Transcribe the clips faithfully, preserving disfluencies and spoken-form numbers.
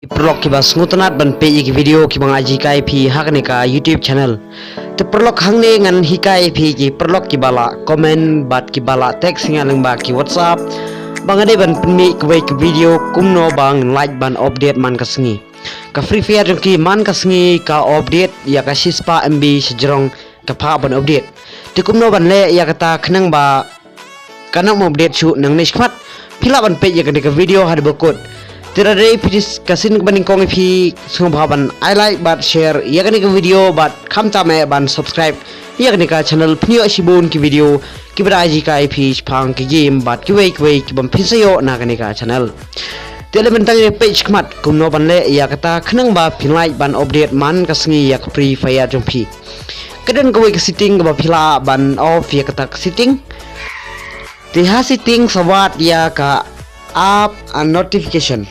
Paralok kiba sngewtynnat ban peit ïa ki video kiba nga ai ïa phi ha kane ka YouTube channel. Te paralok, hangne ngan hikai ïa phi ki paralok kiba la comment bad kiba la text ïa nga lyngba ki WhatsApp ba nga dei ban pynmih kawei ka video kumno ba ngin lait ban update man ka sngi. Ka Free Fire jong ki man ka sngi ka update ïa ka shispah M B shajrong ka phah ban update. Te kumno ban leh ïa kata khnang ba kan ym update shuh nangne shakhmat? Phi lah ban peit ïa kane ka video haduh ba kut. Te lada dei phi ka sien kaba nyngkong ïa phi, sngewbha ban ai like bad share ïa kane ka video bad khamtam eh ban subscribe ïa kane ka channel. Pynïoh shibun ki video kiba da ai ïa phi shaphang ki game bad kiwei kiwei kiba phin sa ïoh na kane ka channel. Te lada mynta ngin peit shakhmat kumno ban leh ïa kata khnang ba phin lait ban update man ka sngi ïa ka Free Fire jong phi. Ka don kawei ka setting kaba phi lah ban off ïa kata ka setting. Te ha setting sa wad ïa ka app and notification.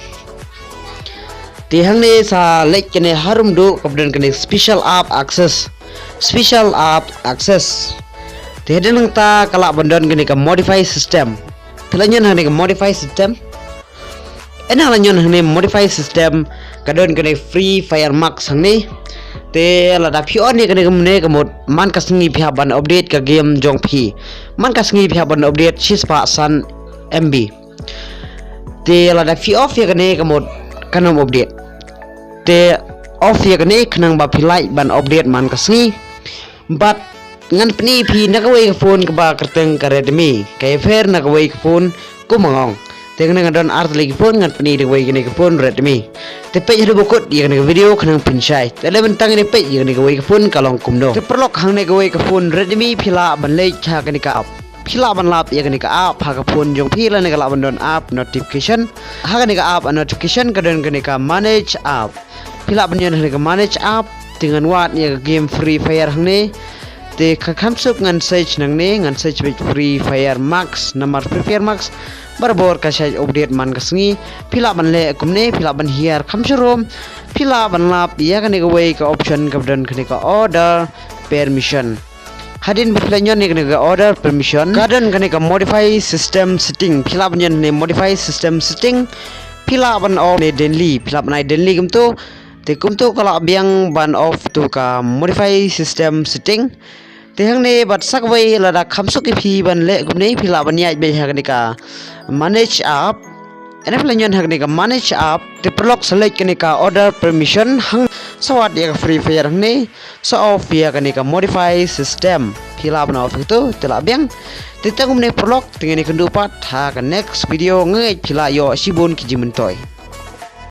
Te hangne sa leit kane harum duh kaba don kane special app access. Special app access. Te hadien nangta ka lah ban don kane ka modify system. Te la ñion hangne ka modify system. Ena la ñion hangne modify system, ka don kane Free Fire Max hangne. Te lada phi on ïa kane kumne ka mut man ka sngi phi hap ban update ka game jong phi. Man ka sngi phi hap ban update shispah san M B. Te lada phi off ïa kane ka mut kan ym update. Te off ïa kane khnang ba phi lait ban update man ka sngi. Bad ngan pyni phi na kawei ka phone kaba kyrteng ka Redmi, ka ïapher na kawei ka phone kum nga ong. Te ngan don ar tylli ki phone, ngan pyni da kawei kane ka phone Redmi. Te peit haduh ba kut ïa kane ka video khnang phin shai. Te lada mynta ngin peit ïa kane kawei ka phone ka long kumno. Te paralok, hangne kawei ka phone Redmi phi lah ban leit ha kane ka app. Phi lah ban lap ïa kane ka app ha ka phone jong phi lane ka lah ban don app notification. Ha kane ka app notification ka don kane ka manage app. Phi lah ban ñion hangne ka manage app, te ngan wad ïa ka game Free Fire hangne. Te ka kham suk ngan search nangne, ngan search beit Free Fire Max, namar Free Fire Max barabor ka shait update man ka sngi. Phi lah ban leh kumne, phi lah ban hiar kham sharum. Phi lah ban lap ïa kane kawei ka option kaba don kane ka order permission. Hadien ba phi la ñion ïa kane ka order permission, ka don kane ka modify system setting. Phi lah ban ñion hangne modify system setting. Phi lah ban off ne denli, phi lah ban ai denli kumto. Te kumto ka lah biang ban off to ka modify system setting. Te hangne bad sa kawei, lada kham suk ïa phi ban leh kumne, phi lah ban ïaid beit ha kane ka manage app. Ena phi la ñion ha kane ka manage app, te paralok sa leit kane ka order permission, hang sa wad ïa ka Free Fire hangne, sa off ïa kane ka modify system. Phi lah ban off ïa kato, te lah biang. Te tang kumne paralok, te ngin ïakynduh pat ha ka next video, nga ngeit phi lah ïoh shibun ki jingmyntoi.